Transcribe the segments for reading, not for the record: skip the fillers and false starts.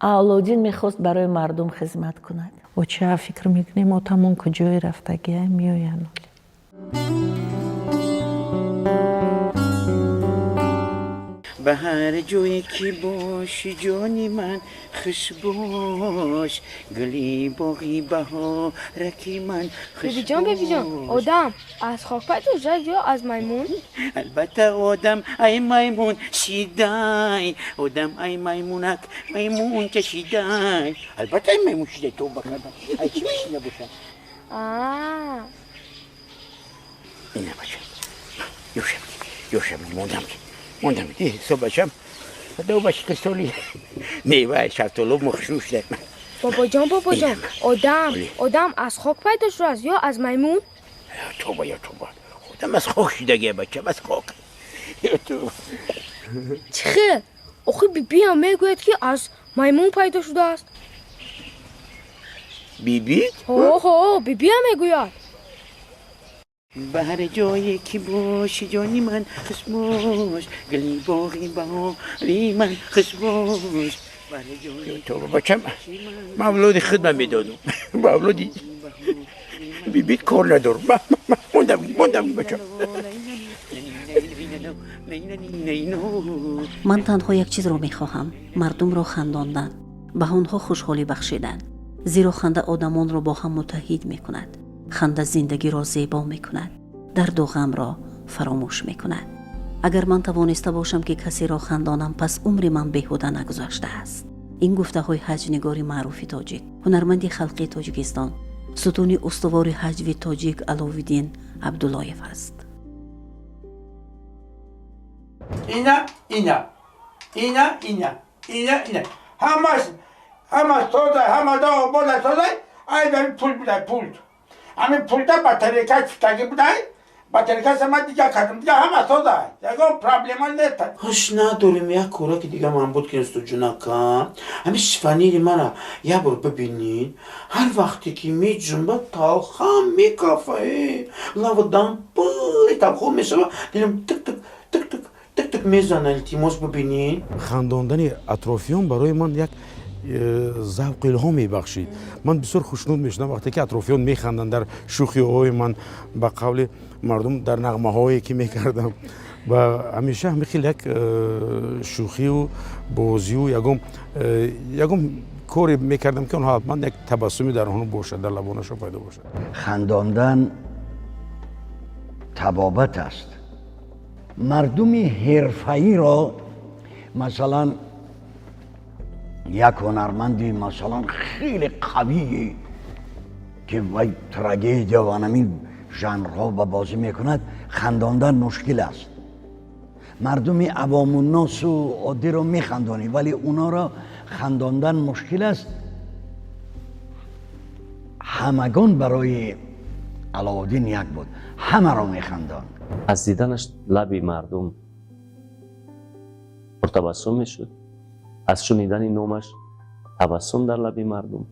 Алоуддин мехост барои мардум хизмат кунад. Оча, фикр мекунем, отамон куҷое рафтагия, меоянд. Ба ҳар ҷое ки бошӣ, ҷони ман, хуш бош, гули боғи баҳораки ман, хуш. Бибиҷон, бибиҷон, одам аз хок пайдо шудааст ё аз маймун? Албатта, одам ай маймун шидай, одам ай маймунак маймунча шидай, албатта, ай маймун шидай. Тавба кардам, ай чӣ мешида бошад? Ина, бача, ёшам, ёшам, мондам, мондам. Ҳисоб, бачам, ду соли мева, шафтолу мухшӯ шуда. Бобоҷон, бобоҷон, одам аз хок пайдо шудааст ё аз маймун? Тоба, ё тоба, одам аз хок шидагия, бачам, аз хок. Чӣ хел охи? Бибиам мегӯяд, ки аз маймун пайдо шудааст. Биби? Ҳо, бибиам мегӯяд. Ба ҳар ҷое ки бошӣ, ҷони ман, хуш бош, гули боғи баҳори ман, хуш бош. Тоба, бачам, ман авлоди худам медодам, ба авлоди бибит кор надорам. Мондам, мондам, бачам. Ман танҳо як чизро мехоҳам: мардумро хандондан, ба онҳо хушҳолӣ бахшидан, зеро ханда одамонро бо ҳам муттаҳид мекунад. Ханда зиндагиро зебо мекунад, дарду ғамро фаромӯш мекунад. Агар ман тавониста бошам, ки касеро хандонам, пас умри ман беҳуда нагузаштааст. Ин гуфтаҳои ҳаҷнигори маъруфи тоҷик, ҳунарманди халқии Тоҷикистон, сутуни устувори ҳаҷви тоҷик Аловиддин Абдуллоев аст. Ина, ина, ина, ина, ина, ина, ҳамаш, ҳамаш тоза, ҳама да обода, тоза. Ай, пул будай, пул, ҳамин пулда батарейка чутагӣ будай, батарейка ман дига кардам, дига ҳама тоза, ягон проблема нест. Ҳуш надорем, як кораки дига ман буд, ки устуҷунака, ҳамин шифонири мара як бор бибинед. Ҳар вақте ки меҷунба, талхам мекафа, лаводам пури талхо мешава, дилам тик тик тик тик тик тик мезана. Илтимос, бибинед. Хандондани атрофиён барои ман як завқу илҳом мебахшид. Ман бисёр хушнуд мешудам, вақте ки атрофиён механданд дар шӯхиҳои ман, ба қавли мардум, дар нағмаҳое ки мекардам. Ва ҳамеша ҳамин хел як шӯхию бозию ягон коре мекардам, ки онҳо ҳатман як табассуме дар онҳо бошад, дар лабонашон пайдо бошад. Хандондан табобат аст. Мардуми ҳирфаиро, масалан, як ҳунарманди, масалан, хеле қавие, ки вай трагедия ва ҳамин жанрҳо ба бозӣ мекунад, хандондан мушкил аст. Мардуми авомунносу оддиро механдонӣ, вале уноро хандондан мушкил аст. Ҳамагон барои Алоуддин як буд, ҳамаро механдонд. Аз диданаш лаби мардум пуртабассум мешуд, аз шунидани номаш табассум дар лаби мардум,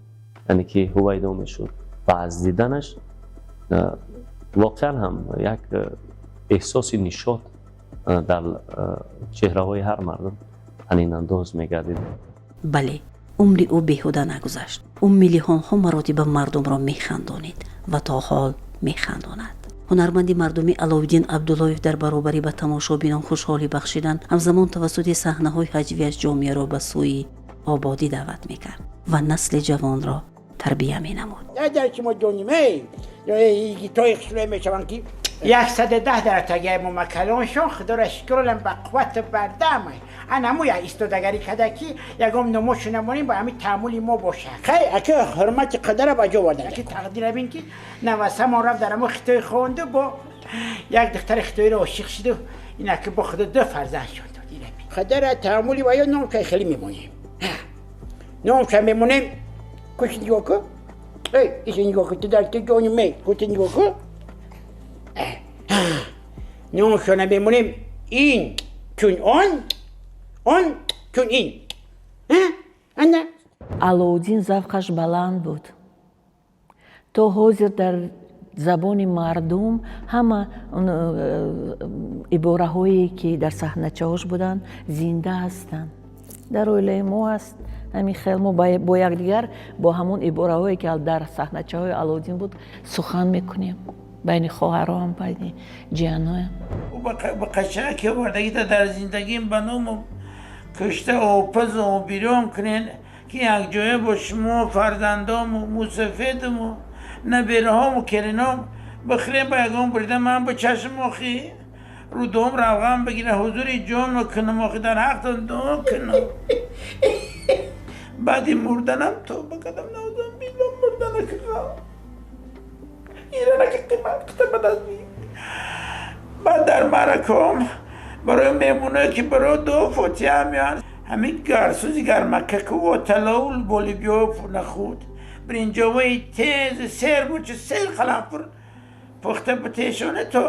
яъне ки, ҳувайдо мешуд ва аз диданаш воқеан ҳам як эҳсоси нишот дар чеҳраҳои ҳар мардум танинандоз мегардид. Бале, умри ӯ беҳуда нагузашт. Ӯ миллионҳо маротиба мардумро механдонид ва то ҳол механдонад. Ҳунарманди мардумӣ Аловиддин Абдуллоев дар баробарӣ ба тамошобинон хушҳолӣ бахшидан, ҳамзамон тавассути саҳнаҳои ҳаҷвияш ҷомеаро ба сӯи ободӣ даъват мекард ва насли ҷавонро тарбия менамуд. Дар мо доним, гитои хушрӯй мешаванд, ки 110 дар тагиай мо макалоншон, худоро шукролам, ба қуввату бардам анамуя истодагарӣ карда, ки ягон номошу намонем, ба ҳамин таъмули мо боша. Хай, аки ҳурмати қадара ба ҷо овардан, аки тақдира бин, ки навасамон рафт дар амо хитои хонду, бо як духтари хитоиро ошиқ шуду, ин аки бо худо ду фарзанд шуд. Қадара таъмули ва ё номша хеле мемонем, номша мемонем. Куши, нигоҳ ку, эй, иша нигоҳ ку, ту дар ту ҷони ме кути, нигоҳ ку, номшона мемонем: ин чун он, он чун ин. Ана. Алоуддин завқаш баланд буд. То ҳозир дар забони мардум ҳама ибораҳое, ки дар саҳначаҳош буданд, зинда ҳастанд. Дар оилаи мо аст. Ҳамин хел мо бо якдигар бо ҳамон ибораҳое, ки дар саҳначаҳои Алоуддин буд, сухан мекунем байни хоҳаром, байни ҷиянҳоям. Ба қашаки овардагита дар зиндагим ба ному кушта опазу обирон кунен, ки якҷоя бо шумо фарзандому мусафедуму набераҳому келином бихӯрем, ба ягон бурида ман ба чашм охи рӯдом равған бигира, ҳузури ҷон кунам, охи дар ҳақтон дуо кунам. Баъди мурданам тоба кардам, наузам билла, мурдана киға иранаки қимат қита ба даст. Баъд дар маъраком барои меҳмоное, ки барои дуо фотиҳа меоянд, ҳамин гарсузи гармакаку оталову болибиё нахуд биринҷоваи тезу сер бучу сер қаламфур пухта битешоне, то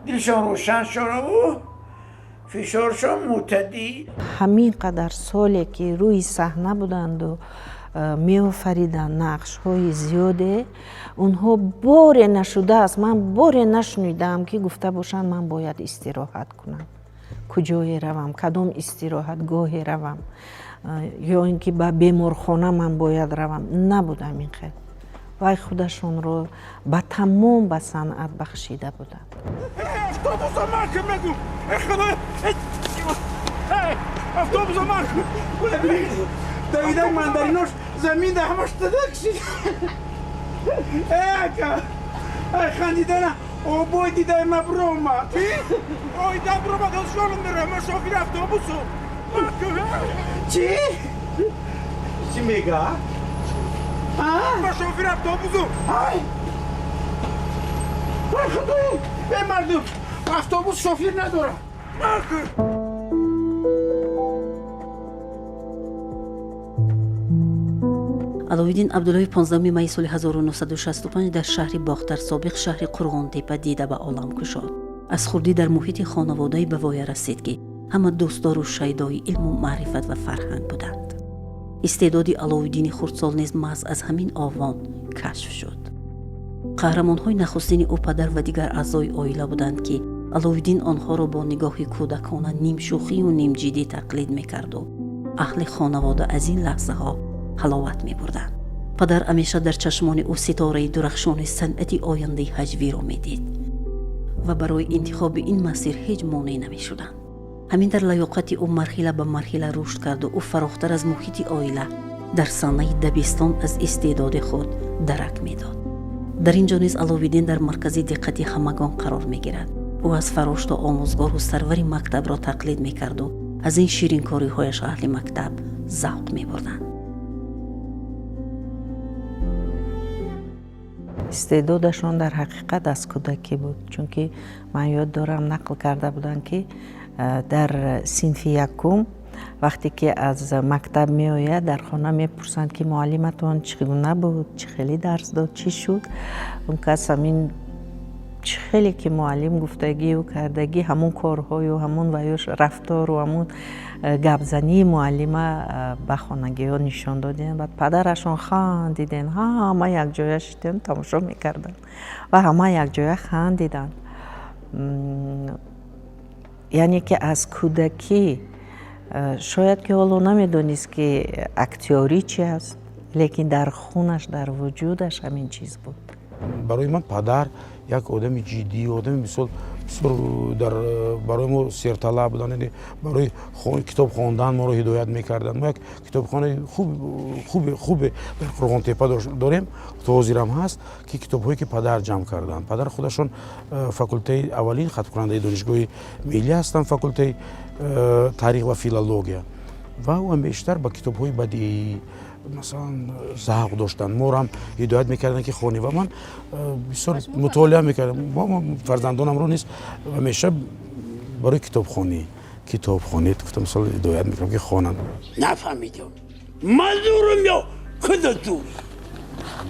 дилшон рӯшан шораву фишоршон мӯътадил. Ҳамин қадар соле, ки рӯи саҳна буданду меофариданд нақшҳои зиёде, онҳо боре нашудааст, ман боре нашунидаам, ки гуфта бошанд, ман бояд истироҳат кунам, куҷое равам, кадом истироҳатгоҳе равам ё ин ки ба беморхона ман бояд равам. Набуд ҳамин хел. Вай худашонро ба тамом ба санъат бахшида буданд. Автобуса марка мегу, автобуса марка давида, мандаринош замин да ҳамаш тада кшид. Э, ака, ай хандидана обой дидай ма бромад. Ой, да бромад, шолум мерам, шофири автобусу. Чӣ чӣ мега? Ма шофири автобусу. Ай, ой, худои! Э, мардум, автобус шофир надорад. Аловиддин Абдуллоев 15 майи соли 1965 дар шаҳри Бохтар, собиқ шаҳри Қурғонтепа, дида ба олам кушод. Аз хурдӣ дар муҳити хонаводае ба воя расид, ки ҳама дӯстдору шайдои илму маърифат ва фарҳанг буданд. Истеъдоди Аловиддини хурдсол низ маҳз аз ҳамин овон кашф шуд. Қаҳрамонҳои нахустини ӯ падар ва дигар аъзои оила буданд, ки Аловиддин онҳоро бо нигоҳи кӯдакона нимшӯхию нимҷиддӣ тақлид мекарду аҳли хонавода аз ин лаҳзаҳо ҳаловат мебурданд. Падар ҳамеша дар чашмони ӯ ситораи дурахшони санъати ояндаи ҳаҷвиро медид ва барои интихоби ин масир ҳеҷ монеъ намешуданд. Ҳамин дар лаёқати ӯ марҳила ба марҳила рушд карду ӯ фарохтар аз муҳити оила дар саҳнаи дабистон аз истеъдоди худ дарак медод. Дар ин ҷо низ Аловиддин дар маркази диққати ҳамагон қарор мегирад. Ӯ аз фарош то омӯзгору сарвари мактабро тақлид мекарду аз ин ширинкориҳояш аҳли мактаб завқ мебурданд. Истеъдодашон дар ҳақиқат аз кӯдакӣ буд, чунки ман ёд дорам, нақл карда буданд, ки дар синфи якум вақте ки аз мактаб меояд, дар хона мепурсанд, ки муаллиматон чӣ гуна буд, чӣ хеле дарс дод, чӣ шуд. Он кас ҳамин чӣ хеле ки муаллим гуфтагию кардагӣ, ҳамон корҳою ҳамон ваёш рафтору ҳамон гапзании муаллима ба хонагиҳо нишон додем. Баъд падарашон хандиден, ҳама якҷоя шидем, тамошо мекарданд ва ҳама якҷоя хандиданд. Яъне ки аз кӯдакӣ шояд ки ҳоло намедонист, ки актёрӣ чи аст, лекин дар хунаш, дар вуҷудаш ҳамин чиз буд. Барои ман падар як одами ҷиддӣ, одами мисол бисёр дар барои мо серталаб буданд, яъне барои китоб хондан моро ҳидоят мекарданд. Мо як китобхонаи хубе дар Қурғонтепа дорем, то ҳозирам ҳаст, ки китобҳое ки падар ҷамъ карданд. Падар худашон факултаи аввалин хатмкунандаи Донишгоҳи миллӣ ҳастанд, факултаи таърих ва филология, ва ӯ бештар ба китобҳои бадиӣ масалан завқ доштанд. Моро ҳам ҳидоят мекарданд, ки хонем, ва ман бисёр мутолиа мекардам. Фарзандонамро низ ҳамеша барои китобхонӣ гуфтам, мисол, ҳидоят мекардам, ки хонанд. Нафаҳмидам, ман зурам ё куда зури?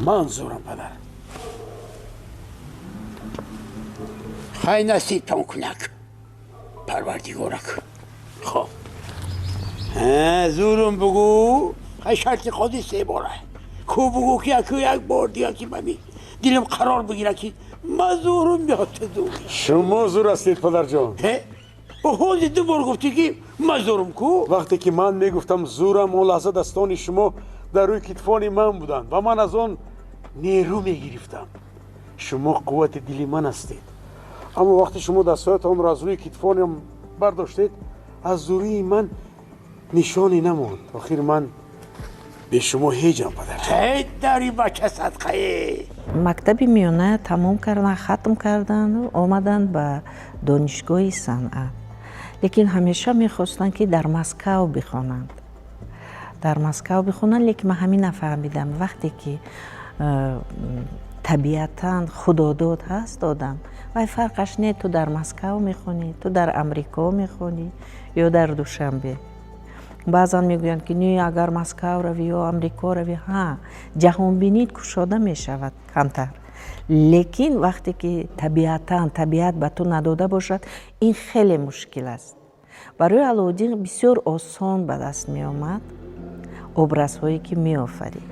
Ман зурам, падар. Хай, насибтон кунак парвардигорак. Хоб, зурум бугӯ. Хай, шарти қози се бора ку бугӯ, ки яку як бор дига, ки мами дилам қарор бигира, ки ман зурум ё ту зури. Шумо зур ҳастед, падарҷон. Ҳози ду бор гуфтӣ, ки ман зурам ку. Вақте ки ман мегуфтам зурам, он лаҳза дастони шумо дар рӯи китфони ман буданд ва ман аз он нерӯ мегирифтам. Шумо қуввати дили ман ҳастед. Аммо вақте шумо дастҳоятонро аз рӯи китфонам бардоштед, аз зурии ман нишоне намонд. Охир ман бе шумо ҳеҷам, падарҷон. Ҳей, дари бача садқае. Мактаби миёна тамом кардан, хатм карданду омаданд ба донишгоҳи санъат, лекин ҳамеша мехостанд, ки дар Москав бихонанд, дар Москав бихонанд. Лекин ман ҳамин нафаҳмидам: вақте ки табиатан худодод ҳаст одам, вай фарқаш не, ту дар Москав мехонӣ, ту дар Амрико мехонӣ ё дар Душанбе. Баъзан мегӯянд, ки не, агар Москав равӣ ё Амрико равӣ, ҳа, ҷаҳонбинит кушода мешавад камтар, лекин вақте ки табиатан табиат ба ту надода бошад, ин хеле мушкил аст. Барои Алоуддин бисёр осон ба даст меомад образҳое, ки меофарид.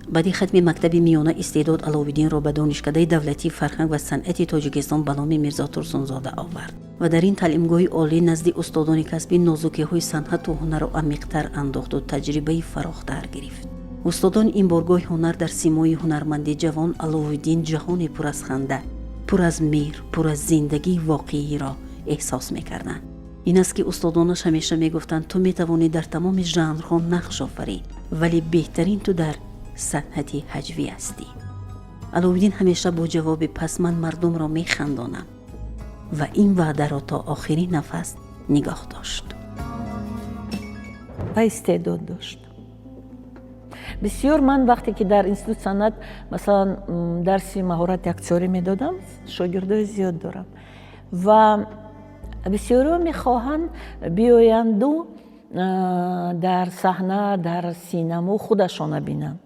Баъди хатми мактаби миёна истеъдод Аловиддинро ба Донишкадаи давлатии фарҳанг ва санъати Тоҷикистон ба номи Мирзо Турсунзода овард ва дар ин таълимгоҳи олӣ назди устодони касбӣ нозукиҳои санъату ҳунарро амиқтар андохту таҷрибаи фарохтар гирифт. Устодони ин боргоҳи ҳунар дар симои ҳунарманди ҷавон Аловиддин ҷаҳоне пур аз ханда, пур аз меҳр, пур аз зиндагии воқеиро эҳсос мекарданд. Ин аст, ки устодонаш ҳамеша мегуфтанд: «Ту метавонӣ дар тамоми жанрҳо нақш офарӣ, вале беҳтарин ту дар санъати ҳаҷвӣ ҳастӣ». Аловиддин ҳамеша бо ҷавоби «Пас ман мардумро механдонам» ва ин ваъдаро то охирин нафас нигоҳ дошт. Ва истеъдод дошт бисёр. Ман вақте ки дар институт санъат, масалан, дарси маҳорати актёрӣ медодам, шогирдои зиёд дорам ва бисёриҳо мехоҳанд биёянду дар саҳна, дар синамо худашона бинанд,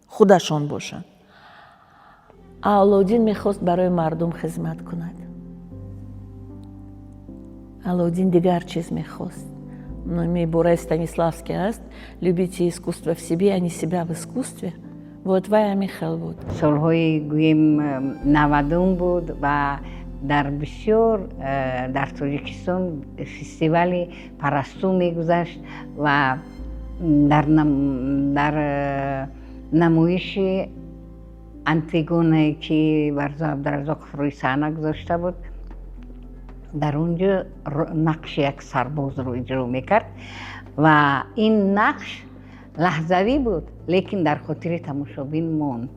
худашон бошанд. Алоуддин мехост барои мардум хизмат кунад. Алоуддин дигар чиз мехост. Ибораи Станиславский аст: «Любите искусство в себе, а не себя в искусстве». Вот вай ҳамин хел буд. Солҳои, гӯем, 90-ум буд ва дар бисёр дар Тоҷикистон фестивали Парасту мегузашт ва дар намоиши Антигонае, ки Барзо Абдуразоқов рӯи саҳна гузошта буд, дар он ҷо нақши як сарбозро иҷро мекард ва ин нақш лаҳзавӣ буд, лекин дар хотири тамошобин монд.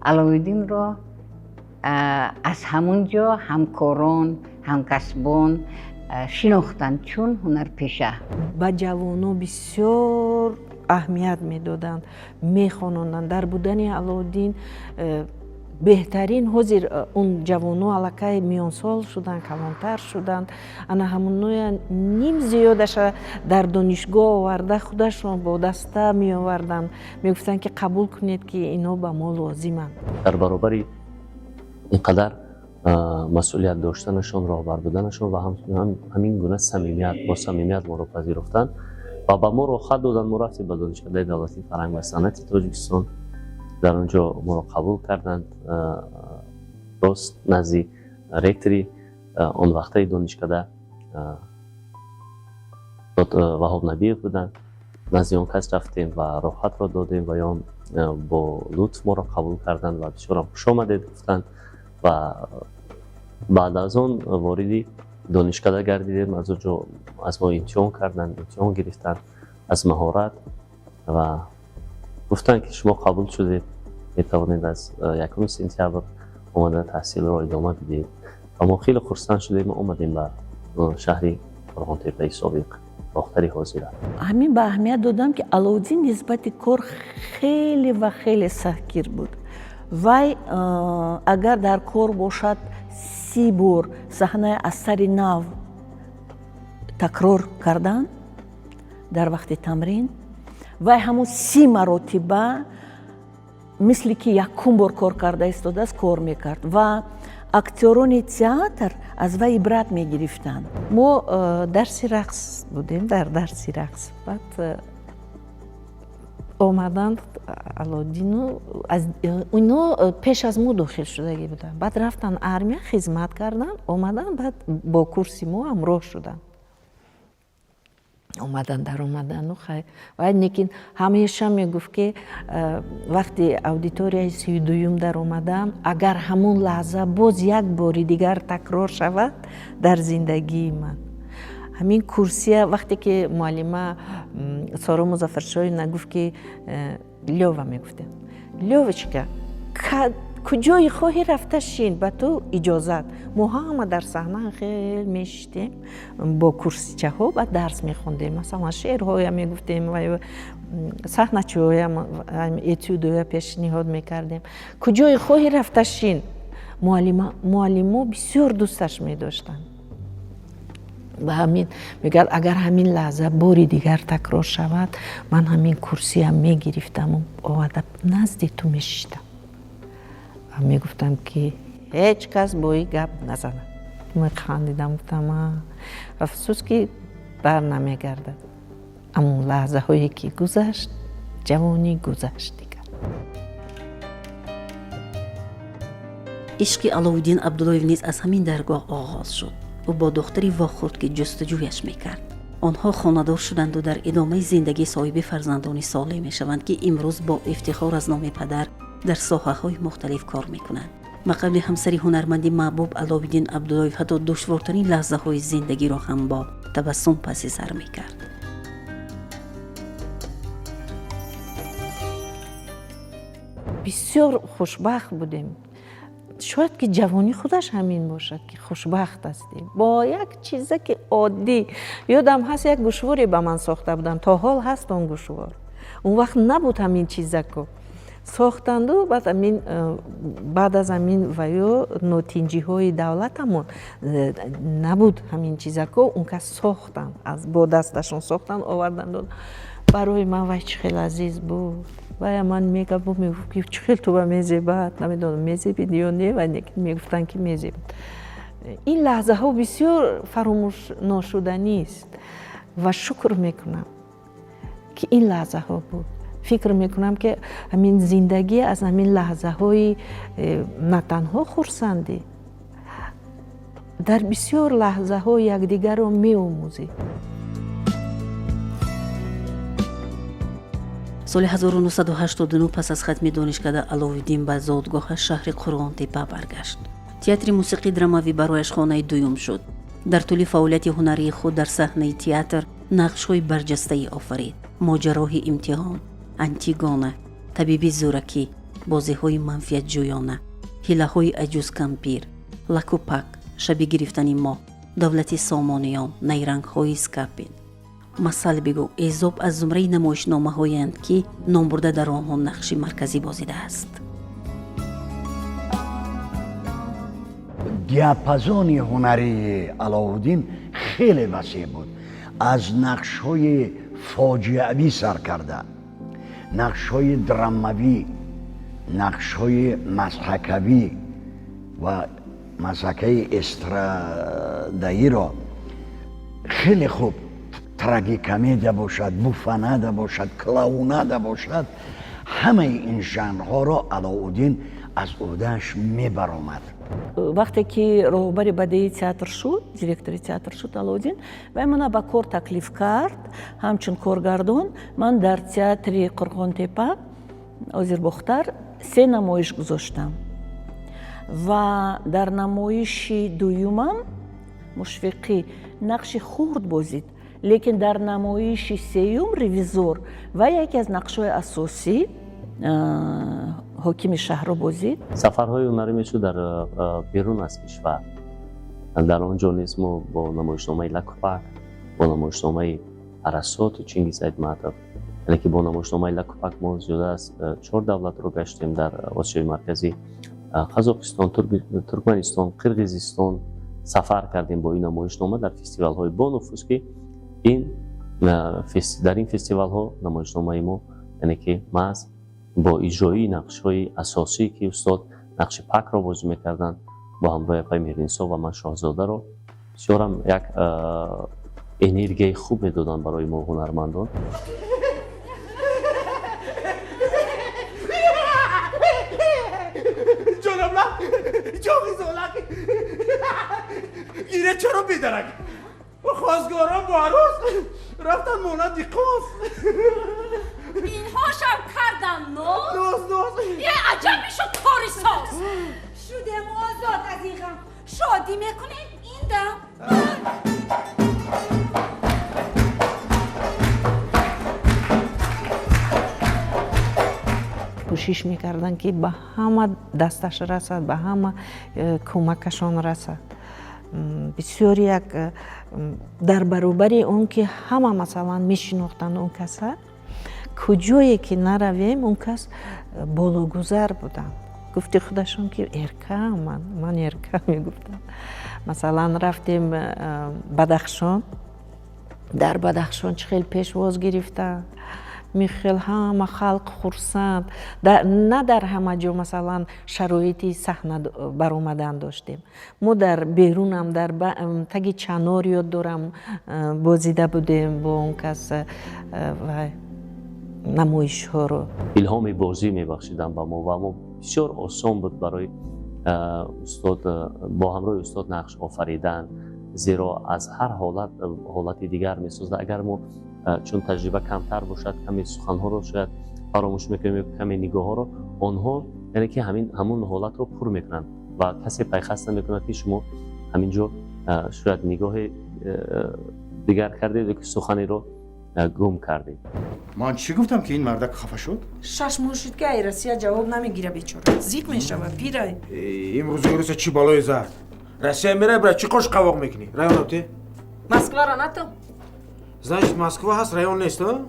Алоиддинро аз ҳамун ҷо ҳамкорон, ҳамкасбон шинохтанд чун ҳунарпеша. Ба ҷавоно бисёр аҳамият медоданд, мехононданд. Дар будани Алоуддин беҳтарин. Ҳозир он ҷавоно аллакай миёнсол шуданд, калонтар шуданд. Ана ҳамоноя ним зиёдаша дар донишгоҳ оварда, худашон бо даста меоварданд, мегуфтанд, ки қабул кунед, ки инҳо ба мо лозиманд. Дар баробари ин қадар масъулият доштанашон, роҳбар буданашон ва ҳамин гуна самимият, бо самимият моро пазируфтанд ва ба мо роҳхат доданд. Мо рафтем ба Донишкадаи давлатии фарҳанг ва санъати Тоҷикистон. Дар он ҷо моро қабул карданд. Рост назди ректори он вақтаи донишкада Ваҳоб Набиев буданд. Назди он кас рафтем ва роҳхатро додем ва он бо лутф моро қабул карданд ва бисёрам хуш омадед гуфтанд. Ва баъд аз он вориди донишкада гардидем. Аз он ҷо аз мо имтиҳон карданд, имтиҳон гирифтанд аз маҳорат ва гуфтанд, ки шумо қабул шудед, метавонед аз 1 сентябр омада таҳсилро идома бидиҳед. Ва мо хеле хурсанд шудем, омадем ба шаҳри Қурғонтеппаи собиқ, Бохтари ҳозира. Ҳамин ба аҳамият додам, ки Алоуддин нисбати кор хеле ва хеле сахтгир буд. Вай агар дар кор бошад, 30 бор саҳнаи аз сари нав такрор кардан дар вақти тамрин, вай ҳамун 30 маротиба, мисли ки якум бор кор карда истодааст, кор мекард ва актёрони театр аз вай ибрат мегирифтанд. Мо дарси рақс будем, дар дарси рақс баъд Омаданд Алоуддину, ино пеш аз мо дохил шудагӣ буданд. Баъд рафтанд армия, хизмат карданд, омаданд, баъд бо курси мо ҳамроҳ шуданд. Омадан, даромадану хай вай, лекин ҳамеша мегуфт, ки вақти аудиторияи 32-юм даромадам, агар ҳамон лаҳза боз як бори дигар такрор шавад дар зиндагии ман, ҳамин курсия. Вақте ки муаллима Соро Музаффаршоевна гуфт, ки Лёва, мегуфтем, Лёвочка, куҷое хоҳӣ рафта шин, ба ту иҷозат. Мо ҳама дар саҳна хел мешиштем бо курсичаҳо, баъд дарс мехондем, масалан, шеърҳоя мегуфтем ва саҳначиҳоя этюдоя пешниҳод мекардем. Куҷое хоҳӣ рафта шин. Муаллимо бисёр дӯсташ медоштанд. Ба ҳамин мегӯяд, агар ҳамин лаҳза бори дигар такрор шавад, ман ҳамин курсиям мегирифтаму оварда назди ту мешиштам ва мегуфтам, ки ҳеҷ кас бо ин гап назанад. Механдидам, гуфтам, афсӯс, ки бар намегардад амон лаҳзаҳое, ки гузашт, ҷавонӣ гузашт дигар. Ишқи Аловуддин Абдуллоев низ аз ҳамин даргоҳ оғоз шуд. Ӯ бо духтари вохӯрд, ки ҷустуҷӯяш мекард. Онҳо хонадор шуданду дар идомаи зиндагӣ соҳиби фарзандони солеҳ мешаванд, ки имрӯз бо ифтихор аз номи падар дар соҳаҳои мухталиф кор мекунанд. Ба қавли ҳамсари ҳунарманди маҳбуб, Аловиддин Абдуллоев ҳатто душвортарин лаҳзаҳои зиндагиро ҳам бо табассум паси сар мекард. Бисёр хушбахт будем. Шояд ки ҷавонӣ худаш ҳамин бошад, ки хушбахт ҳастем бо як чизе ки оддӣ. Ёдам ҳаст, як гӯшворе ба ман сохта буданд, то ҳол ҳаст он гӯшвор. Он вақт набуд ҳамин чизако, сохтанду баъд ҳамин баъд аз ҳамин ва ё нотинҷиҳои давлатамон набуд ҳамин чизако. Он кас сохтанд, аз бо дасташон сохтанд, оварданд барои ман. Вай чӣ хел азиз буд! Вая ман мегабу мегуфт, ки чӣ хел туба мезебад. Намедонам, мезебид ё не, ва мегуфтанд, ки мезебад. Ин лаҳзаҳо бисёр фаромӯшношуданист ва шукр мекунам, ки ин лаҳзаҳо буд. Фикр мекунам, ки ҳамин зиндагӣ аз ҳамин лаҳзаҳои на танҳо хурсандӣ, дар бисёр лаҳзаҳо якдигарро меомӯзед. Соли 1989, пас аз хатми донишкада, Аловиддин ба зодгоҳаш, шаҳри Қурғонтепа, баргашт. Театри мусиқии драмавӣ барояш хонаи дуюм шуд. Дар тӯли фаъолияти ҳунарии худ дар саҳнаи театр нақшҳои барҷастаӣ офарид: Моҷароҳи имтиҳон, Антигона, Табиби зӯракӣ, Бозиҳои манфиатҷӯёна, Ҳилаҳои аҷузкампир, Лакупак, Шаби гирифтани моҳ, Давлати Сомониён, Найрангҳои Скапин, Масал бигӯ, Эзоб аз зумраи намоишномаҳоянд, ки номбурда дар онҳо нақши марказӣ бозидааст. Диапазони ҳунарии Алоуддин хеле васеъ буд, аз нақшҳои фоҷиавӣ сар карда, нақшҳои драмавӣ, нақшҳои мазҳакавӣ ва мазҳакаи эстрадаиро хеле хуб, трагикомедия бошад, буффонада бошад, клоунада бошад, ҳамаи ин жанрҳоро Алоуддин аз ӯҳдааш мебаромад. Вақте ки роҳбари бадеии театр шуд, директори театр шуд Алоуддин, вай мана ба кор таклиф кард ҳамчун коргардон. Ман дар театри Қурғонтепа, ҳозир Бохтар, се намоиш гузоштам ва дар намоиши дуюмам Мушфиқӣ нақши хурд бозид, лекин дар намоиши сеюм, Ревизор, вай яке аз нақшҳои асосӣ, ҳокими шаҳрро бозид. Сафарҳои ҳунарӣ мешуд дар берун аз кишвар. Дар он ҷо низ мо бо намоишномаи Лакупак, бо намоишномаи Арасоту Чингиз Айтматов, яъне ки бо намоишномаи Лакупак мо зиёда аз чор давлатро гаштем дар Осиёи Марказӣ: Қазоқистон, Туркманистон, Қирғизистон сафар кардем бо ин намоишнома дар фестивалҳои бонуфуз, ки ин дар ин фестивалҳо намоишномаи мо, яъне ки маҳз бо иҷроии нақшҳои асосӣ, ки устод нақши Пакро бозӣ мекарданд бо ҳамроҳи апаи Меҳринисо ва ман Шоҳзодаро, бисёрам як энергияи хуб медоданд барои мо, ҳунармандон. Чоғи золак. Гире чаро бедарак? Хостгорон бо арӯс рафтан монанди қоз. Инҳошам кардан ноз? Ноз, ноз. Е аҷаб мешуд кори соз. Шудем озод аз ин ғам. Шодӣ мекунем ин дам. Кӯшиш мекарданд, ки ба ҳама дасташ расад, ба ҳама кӯмакашон расад. Бисёр як дар баробари он ки ҳама масалан мешинохтанд он каса, куҷое ки наравем, он кас бологузар буданд. Гуфти худашон ки эрка ман эрка мегуфтам. Масалан рафтем Бадахшон, дар Бадахшон чӣ хел пешвоз гирифтанд, михел ҳама халқ хурсанд. На дар ҳама ҷо масалан шароити саҳна баромадан доштем. Мо дар берунам дар таги чанор ёд дорам бозида будем бо он кас ва намоишҳоро. Илҳоми бозӣ мебахшиданд ба мо ва мо бисёр осон буд барои устод бо ҳамроҳи устод нақш офаридан, зеро аз ҳар ҳолат ҳолати дигар месозад. Агар мо чун таҷриба камтар бошад, каме суханҳоро шояд фаромӯш мекунем ё каме нигоҳҳоро, онҳо яъне ки ҳамун ҳолатро пур мекунанд ва касе пайхаст намекунад ки шумо ҳамин ҷо шояд нигоҳи дигар кардед ё ки суханеро гум кардед. Ман чӣ гуфтам ки ин мардак хафа шуд? 6 моҳ шуд ки ай Россия ҷавоб намегира, бечора зиқ мешавад пирай. Имрӯз имрӯза чӣ балое зад? Россия мерай бира чӣ қош қавоқ мекунӣ? Район обте? Москвара нато? Значит, Москва ҳаст, район нест, а?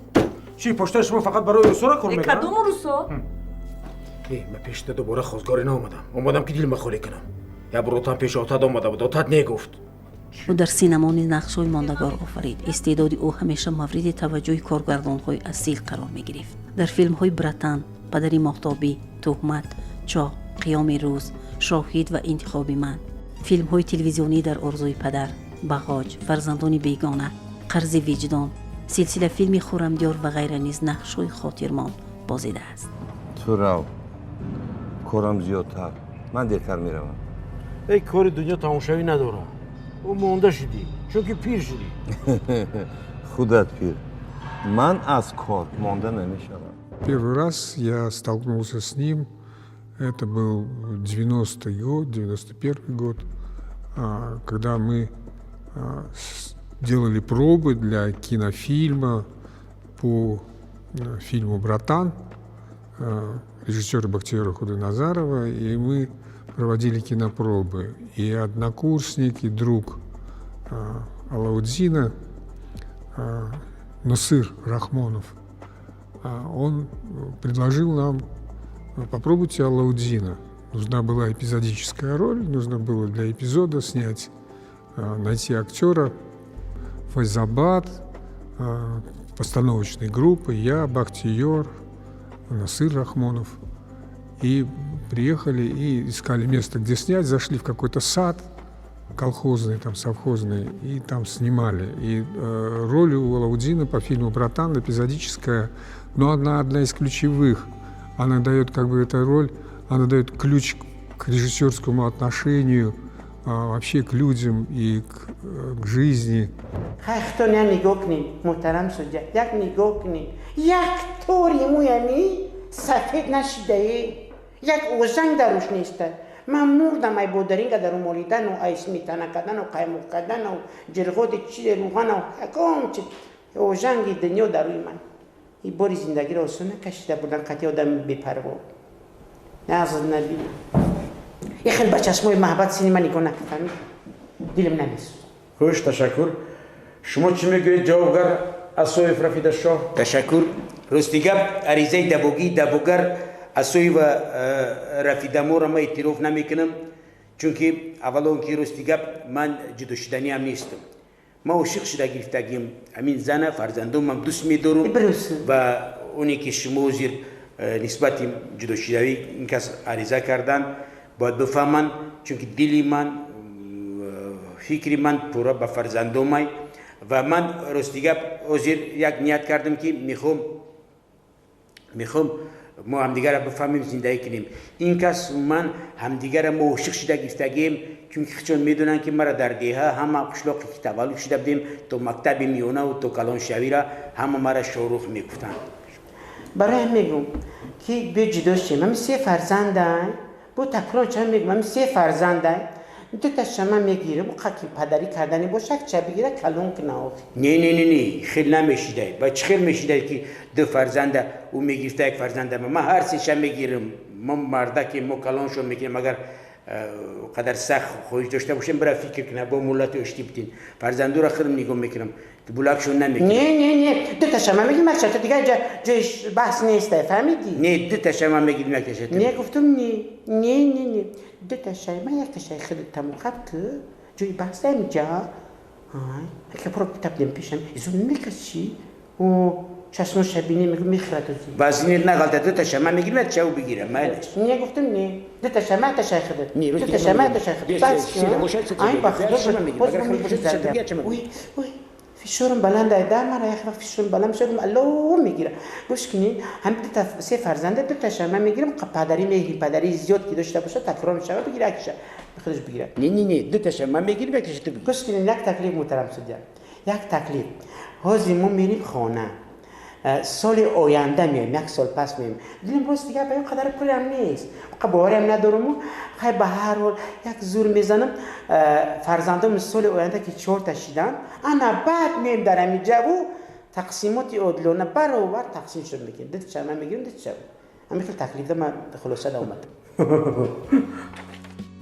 Чӣ, поштаи шумо фақат барои русора кор мекунад? Кадом русо? Ман пешта дубора хостгорӣ наомадам. Омадам ки дилма холӣ кунам. Як бор отам пеши отат омада буд, отат негуфт. Ӯ дар синамо низ нақшҳои мондагор офарид. Истеъдоди ӯ ҳамеша мавриди таваҷҷӯҳи коргардонҳои асил қарор мегирифт. Дар филмҳои Братан, Падари моҳтобӣ, Туҳмат, Чоҳ, Қиёми рӯз, Шоҳид ва интихоби ман, филмҳои телевизионӣ Дар орзуи падар, Бағоҷ, Фарзандони бегона, Қарзи виҷдон, силсила филми Хуррамдиёр ва ғайра низ нақшҳои хотирмон бозидааст. Ту рав, корам зиёдтар, ман дертар меравам. Эй, кори дунё тамошавӣ надорад. Ӯ монда шудӣ, чунки пир шудӣ. Худат пир. Ман аз кор монда намешавам. Первый раз я столкнулся с ним, это был 90-й год, 91-й год, когда мы делали пробы для кинофильма по фильму «Братан» режиссера Бахтиёра Худойназарова, и мы проводили кинопробы. И однокурсник, и друг Алауддина, Носыр Рахмонов, он предложил нам: попробуйте Алауддина. Нужна была эпизодическая роль, нужно было для эпизода снять, найти актера. Файзабад, постановочной группы, я, Бахтиёр, Носыр Рахмонов. И приехали и искали место, где снять, зашли в какой-то сад колхозный, там, совхозный, и там снимали. И роль у Алауддина по фильму «Братан» эпизодическая, но она одна из ключевых. Она дает, как бы, эта роль, она дает ключ к режиссерскому отношению, вообще к людям и к жизни. Хай, нигоҳ кунед, муҳтарам судья, як нигоҳ кунед. Як тори мӯями сафед нашидае, як озанг даруш неста. Ман мурдам ай бодаринга дару молидану, ай сметана кардану, қаймоқ кардану, ҷирғоди чизе рӯғану, ягон чи ожанги дунё дар рӯи ман. И бори зиндагиро осон накашида бурдан қатъи одами бепарво. Нағз набинам. Е хел ба чашмои маҳаббат сини ман нигоҳ накардам, дилам намесӯзад. Хуш, ташаккур. Шумо чӣ мегӯед, ҷавобгар Асоев Рафидашоҳ? Ташаккур. Рости гап, аризаи дабогии дабогар Асоева Рафидаморо ман эътироф намекунам, чунки аввало он ки рости гап ман ҷудошуданиам нестам. Ман ошиқ шуда гирифтагиам ҳамин зана, фарзандонмам дӯст медорам ва оне ки шумо ҳозир нисбати ҷудошудавӣ ин кас ариза карданд, бояд бифаҳманд, чунки дили ман, фикри ман пурра ба фарзандомай. Ва ман рости гап ҳозир як ният кардам ки мехоҳам Мо ҳамдигарро бифаҳмем, зиндагӣ кунем. Ин кас ман ҳамдигарро мо ошиқ шуда гирифтагем, чунки худшон медонанд, ки мара дар деҳа ҳама қишлоқе ки таваллуд шуда будем, то мактаби миёнаву то калоншавиро ҳама мара Шорух мегуфтанд. Барои ҳам мегӯм, ки биё ҷудо шем. Ҳами се фарзандай, бо такрор чанд мегӯм, ҳами се фарзандай, ду та шама мегирам, қаки падарӣ кардани боша, як ча бигира, калон куна охи. Не, не, не, не, хел намешидай. Ба чӣ хел мешидай, ки ду фарзанда ӯ мегирифта, як фарзанда ман ҳар сеша мегирам. Мо мардаке, мо калоншон мекунем. Агар қадар сахт хоҳиш дошта бошем, бира фикр куна, бо муллати ошти битин. Фарзандура худам нигоҳ мекунам, булакшон намекунам. Не, не, не, ду та шама мегирам, як чата, дигар ҷои баҳс нест, фаҳмидӣ? Не, ду та шама мегирам, як таша. Не, гуфтум, не, не, не, не, ду та шай ман, як та шай худат тамом ку, ҷои баҳс инҷа. Ай капро табдем пешам, изо мекаши о чашмо шабини мегу мехӯрад. Вазинет нағалта, ду та шама мегирам, як чау бигирам, майлаш. Не, гуфтум, не, ду та шама, та шай худат, ду та шама, та шай худат. Ай, ба худо, ой, ой, фишорам баланд ай, мара як вақт фишорам баланд мешавад, алло мегира. Гӯш кунед, ҳам ду се фарзанда, ду та шама мегирам, падарӣ меҳри падарӣ зиёд ки дошта бошад, такрор мешавад, бигира якиша худаш бигира. Не, не, не, ду та шама мегирам, якиша ту бигир. Гӯш кунед, як таклиф, муҳтарам судья, як таклиф. Ҳозир мо мерим хона, соли оянда меоем, як сол пас меоем. Дилам рост дигар ба ин қадар пулам нест, бовариам надоруму. Хай, ба ҳар ҳол як зур мезанам. Фарзандом соли оянда ки чорта шидан, ана баъд меоем дар ҳамин ҷаву тақсимоти одилона баробар тақсим шуд мекунем. Ду чама мегирем, ду чама. Ҳамин хел таклифда ман хулоса омадам.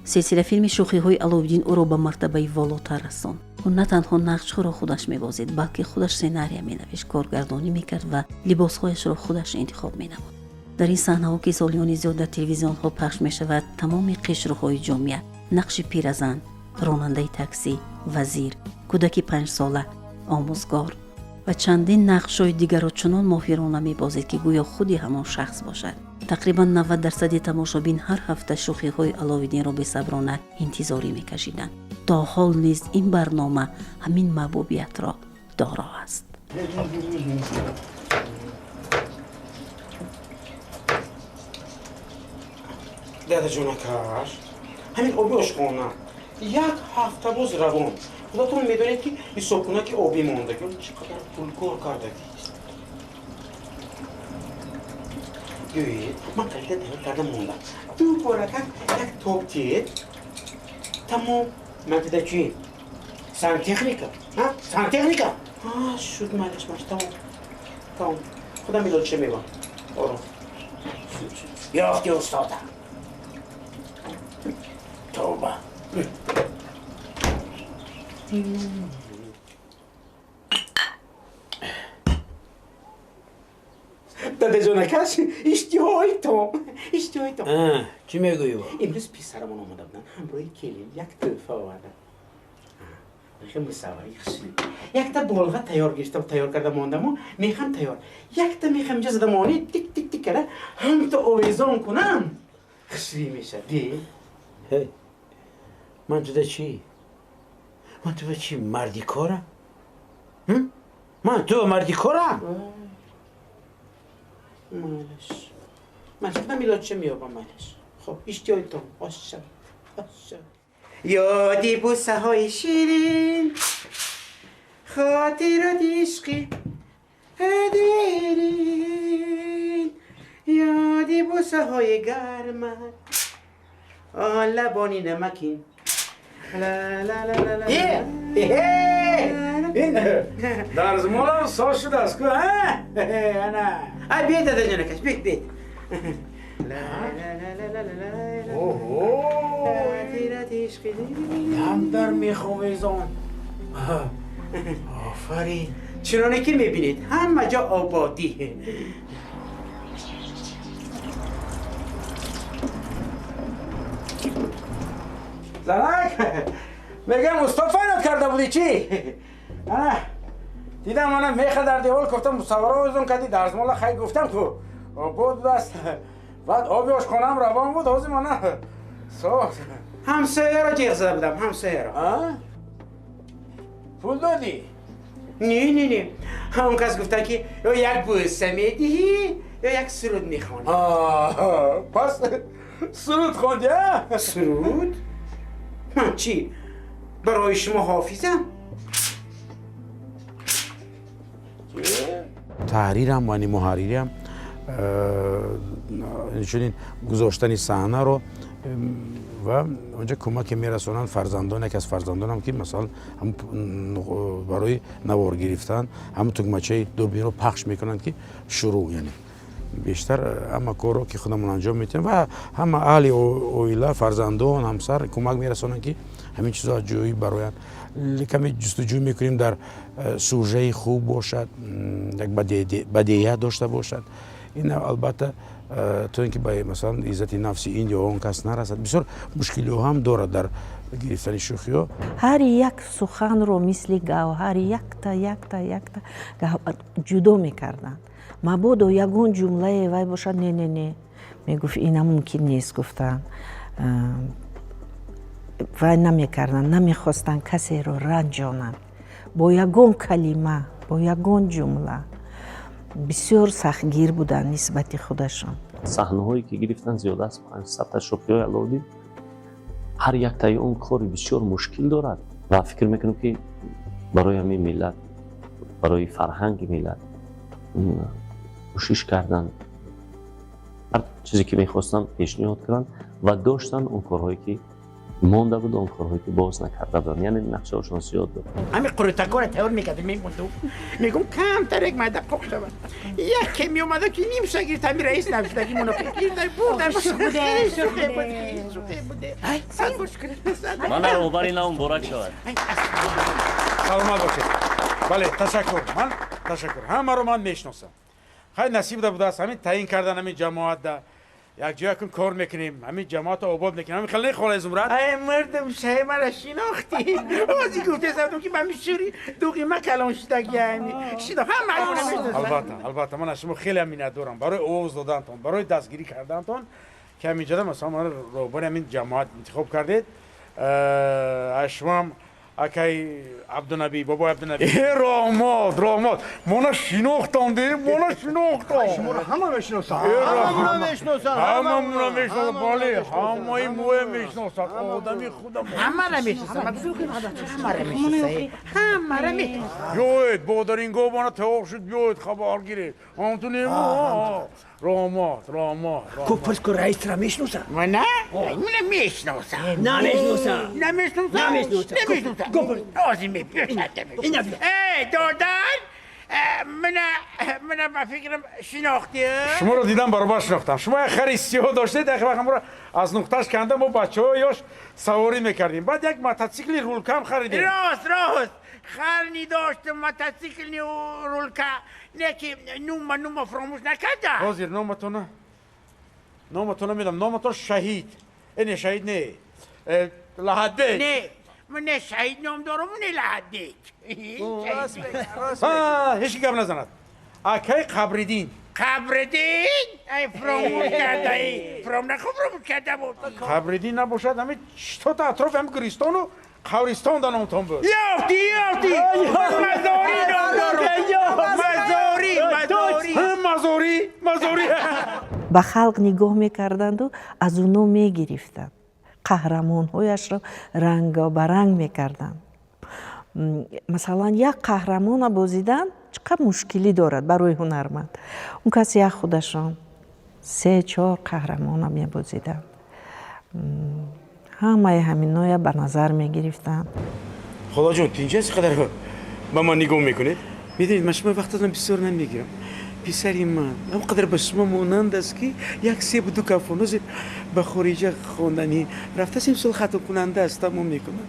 Силсила филми шӯхиҳои Аловиддин ӯро ба мартабаи волотар расонд. Ӯ на танҳо нақшҳоро худаш мебозид, балки худаш сценария менавишт, коргардонӣ мекард ва либосҳояшро худаш интихоб менамуд. Дар ин саҳнаҳо, ки солиёни зиёд дар телевизионҳо пахш мешавад, тамоми қишрҳои ҷомеа, нақши пиразан, ронандаи таксӣ, вазир, кӯдаки панҷсола, омӯзгор ва чандин нақшҳои дигарро чунон моҳирона мебозид, ки гӯё худи ҳамон шахс бошад. Тақрибан 90% тамошобин ҳар ҳафта шӯхиҳои Аловиддинро бесаброна интизорӣ мекашиданд. То ҳол низ ин барнома ҳамин маҳбубиятро доро аст. Дадаҷонакаш, ҳамин оби ошхона як ҳафта боз равон. Худатон медонед, ки ҳисобкунаки обӣ мондаги чӣ қадар пулкор кардагист. Гӯед, ман калида тайёр карда мондам, ду боракак як тоб тиед, тамом. Ман тида чӣ сантехника, сантехника шуд, майлаш, маш, тамом, тамом, худам илоҷиша мебам. Ором ёфти, устода, тавба. Дадаҷонакаш, иштиҳоитон, иштиҳоитон. Чӣ мегӯӣ? Имрӯз писарамон омада буданд, ҳамроҳи келин як тӯҳфа овардам, мусаввари хушли, якта болға тайёр гирифта, тайёр карда мондаму мехам тайёр, якта мехам инҷа зада монӣ, тик тик тик карда, ҳамто овезон кунам, хушли мешад. Ди ман туда чӣ, ман туда чӣ, марди корам? Ман ту марди корам? Майлаш, майлаш, худам илоҷиша меёбам, майлаш. Хоб, иштиҳоитон, ош шавад, ош шавад. Ёди бӯсаҳои ширин, хотироти ишқи дирин, ёди бӯсаҳои гармат, он лабони намакин. Дарзмолам соз шудааст ку, ана ай, биед, дадаҷонакаш, биед, биед. Дам дар меховезон. Офарин. Чуноне ки мебинед, ҳама ҷо ободӣ. Занак, мегам, устод файнат карда будӣ чӣ? Ана дидам, ана меха дар девол гуфтам, мусаввара овезон кардӣ, дарзмола хай гуфтам ку обод будааст. Баъд оби ошхонаам равон буд, ҳозир мана соз. Ҳамсояро ҷеғ зада будам, ҳамсояро. Пул додӣ? Не, не, не. Он кас гуфта ки ё як бӯса медиҳӣ, ё як суруд мехонӣ. Пас суруд хонди, а? Суруд? Ман чӣ? Барои шумо ҳофизам? Таҳрирам ва муҳаррирам, инчунин гузоштани саҳнаро ва онҷа кӯмаке мерасонанд фарзандон, яке аз фарзандонам, ки масалан барои навор гирифтан ҳамн тугмачаи дурбинро пахш мекунанд, ки шурӯъ, яъне бештар ҳама корро ки худамон анҷом медиҳем ва ҳама аҳли оила, фарзандон, ҳамсар кӯмак мерасонанд, ки ҳамин чизо аз ҷои бароянд. Каме ҷустуҷӯ мекунем, дар сужаи хуб бошад, як бадеия дошта бошад. Ин албатта то ин ки ба масалан иззати нафси ин ё он кас нарасад. Бисёр мушкилиҳо ҳам дорад дар гирифтани шӯхиҳо. Ҳар як суханро мисли гавҳар якта, якта, якта гавҳар ҷудо мекарданд. Мабодо ягон ҷумлае вай бошад, не, не, не, мегуфт, ина мумкин нест гуфтан. Вай намекарданд, намехостанд касеро ранҷонанд бо ягон калима, бо ягон ҷумла. Бисёр сахтгир буданд нисбати худашон. Саҳнаҳое ки гирифтанд зиёда аз 500-та шӯхиҳои Алоуддин, ҳар яктаи он кори бисёр мушкил дорад ва фикр мекунам, ки барои ҳамин миллат, барои фарҳанги миллат кӯшиш карданд, ҳар чизе ки мехостанд пешниҳод карданд ва доштанд он корҳое ки монда буд, он корҳое ки боз накарда буданд, яъне нақшаҳошон зиёд буд. Ҳамин қурутакора тайёр мекардем, мемонду мегум камтар як майда қоқ шавад. Яке меомада ки нимша гирифт, ҳамин раис навиштаги мунофиқ гирифта бурда. Шӯхе буд, шӯхе буд. Сад бор шукр. Мана роҳбари нав муборак шавад. Саломат бошед. Бале, ташаккур, ман ташаккур. Ҳамаро ман мешиносам. Хай, насиб да будааст ҳамин таъин кардан ҳамин ҷамоатда. Якҷоя кун кор мекунем, ҳамин ҷамоатро обод мекунем. Ҳамин хеле холаи Зумрад. Ай мардум, шай мара шинохтӣ? Ози гуфтесадум ки ман мишури дуғи ма калон шудаги ами шино ҳама. Албатта, албатта, ман аз шумо хеле миннатдорам барои овоз додантон, барои дастгирӣ кардантон, ки ҳаминҷода масалан маро роҳбари ҳамин ҷамоат интихоб кардед. Аз шумоам, акай Абдунаби, бобои Абдунаби. Роҳмод, роҳмод, мона шинохтам, де, мона шинохтам. Шуморо ҳама мешиносанд. Ҳамамуна мешиносанд. Ҳамамуна мешиносанд, бале, ҳамаи моя мешиносанд, одами худам. Ҳамара мешиносам, ҳамара мешиносам, ҳамара мешиносам. Биёед, бодарингоҳ мана тайёр шуд, биёед, хабар гиред. Ҳамту нему. Роҳмод, роҳмод. Купрс ку раисра мешиносам. Мана? Мана мешиносам. Намешиносам. Намешиносам. Намешиносам. Намешиносам. Озим мебиёшад. Эй, додар, мана, мана ба фикрам шинохтӣ. Шуморо дидам, баробар шинохтам. Шумо як хари сиёҳ доштед, як вақт ҳамро аз нуқташ канда мо бачаҳо ёш саворӣ мекардем. Баъд як мототсикли рулкаам харидем. Рост, рост. Хар доштам, мототсикли рулка. Не ки нума, нума фаромӯш накарда. Ҳозир номатона, номатона медам. Номатон Шаҳид. Не, Шаҳид не. Лаҳатбек. Не. Ман не Шаҳид ном дорам, не Лаҳатбек. Ҳеч ки гап назанад. Акай Қабриддин. Қабриддин? Ай фаромӯш кардаӣ. Фаром нахо фаромӯш карда буд. Қабриддин набошад, ҳамин читота атрофи ҳамин гиристону қабристон да номтон буд. Ёфтӣ, ёфтӣ. Мазорӣ ном дорам. Мазорӣ, мазорӣ. Мазорӣ, мазорӣ. Ба халқ нигоҳ мекарданду аз уно мегирифтанд, қаҳрамонҳояшро рангобаранг мекарданд. Масалан, як қаҳрамона бозидан чӣ қадр мушкилӣ дорад барои ҳунарманд. Он кас як худашон се чор қаҳрамона мебозиданд. Ҳамаи ҳаминоя ба назар мегирифтанд. Холаҷон, тинҷ аст? Қадар ба ман нигоҳ мекунед? Медонед, ман шумо вақтатон бисёр намегирам. Писари ман он қадар ба шумо монанд аст, ки як себу ду кафонозе ба хориҷа хонданӣ рафтааст, имсол хатмкунанда аст, тамом мекунад.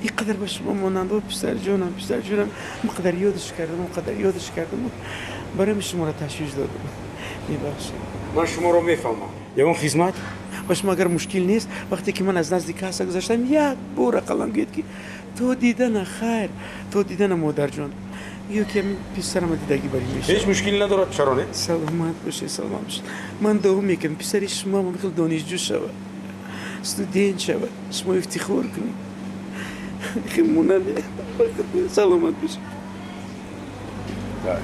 Ин қадар ба шумо монанд. О, писарҷонам, писарҷонам, он қадар ёдаш кардам, он қадар ёдаш кардам, барои шуморо ташвиш додам, мебахшед. Ман шуморо мефаҳмам. Ягон хизмат? Ба шумо агар мушкил нест, вақте ки ман аз назди касса гузаштам, як бор ақаллан гӯед, ки то дидана хайр, то дидана, модарҷон, ё ки ҳамин писарама дидагӣ барӣ мешавад. Ҳеҷ мушкиле надорад, чаро не? Саломат бошед, саломат бошед. Ман дуо мекунам, писари шумо ҳам хел донишҷӯ шавад, студент шавад, шумо ифтихор кунед. Хел монанде. Саломат бошед. Так.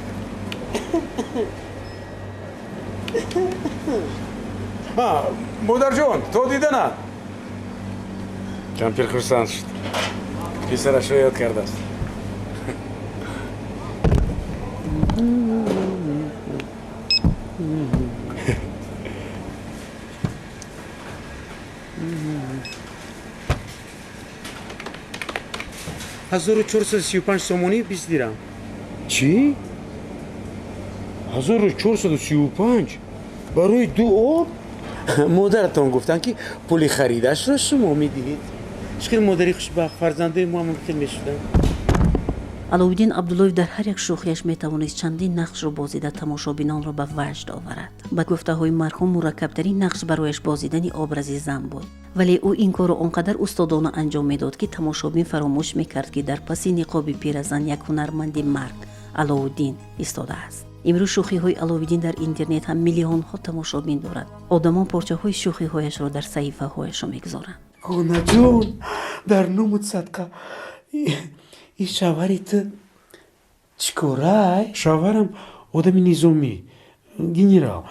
Модарҷон, то дидана. Кампир хурсанд шуд. Писарашро ёд кардааст. 1435 сомонӣ 20 дирам. Чӣ? 1435 барои ду об? Модаратон гуфтанд, ки пули харидашро шумо медиҳед. Чӣ хел модари хушбахт, фарзандои мо мумкин мешуданд. Аловуддин Абдуллоев дар ҳар як шӯхиаш метавонист чандин нақшро бозида тамошобинонро ба ваҷд оварад. Ба гуфтаҳои марҳум, мураккабтарин нақш барояш бозидани образи зан буд. Вале ӯ ин корро он қадар устодона анҷом медод, ки тамошобин фаромӯш мекард, ки дар паси ниқоби пиразан як ҳунарманди мард, Аловуддин, истодааст. Имрӯз шӯхиҳои Аловуддин дар интернет ҳам миллионҳо тамошобин дорад. Одамон порчаҳои шӯхиҳояшро дар саҳифаҳояшон мегузоранд. Гонаҷон, дар нумуд садқа, ин шавҳари ту чӣ корай? Шавҳарам одами низомӣ, генерал.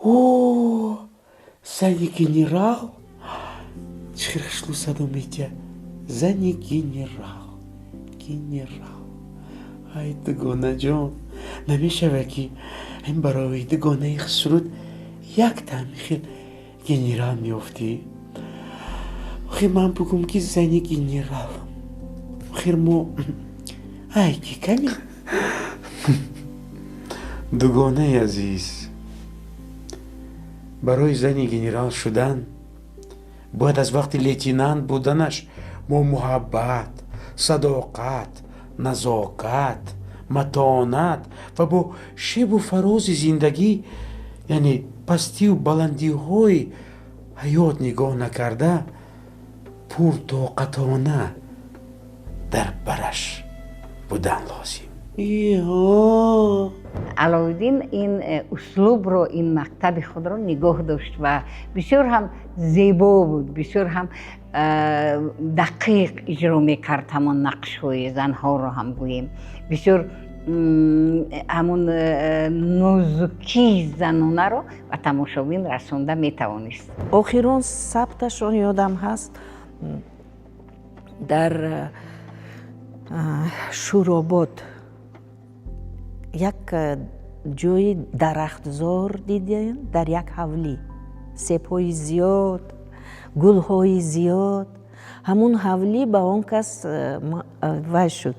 О, зани генерал, чӣ хел хушлу садо метиҳад. Зани генерал, генерал. Ай, дугонаҷон, намешавад, ки ин барои дугонаи хушруд як таъми хел генерал меёфтӣ? Охир ман бугум, ки зани генерал, охир мо ай ки ками. Дугонаи азиз, барои зани генерал шудан бояд аз вақти лейтенант буданаш мо муҳаббат, садоқат, назокат, матонат ва бо шебу фарози зиндагӣ, яъне пастию баландиҳои ҳаёт нигоҳ накарда, пуртоқатона дар бараш будан лозим. Алоуддин ин услубро, ин мактаби худро нигоҳ дошт ва бисёр ҳам зебо буд, бисёр ҳам дақиқ иҷро мекард ҳамон нақшҳои занҳоро ҳам гӯем. Бисёр ҳамон нозукии занонаро ба тамошобин расонда метавонист. Охирон сабташон ёдам ҳаст, дар Шӯробод як ҷои дарахтзор дидем, дар як ҳавлӣ себҳои зиёд, гулҳои зиёд. Ҳамун ҳавлӣ ба он кас вай шуд,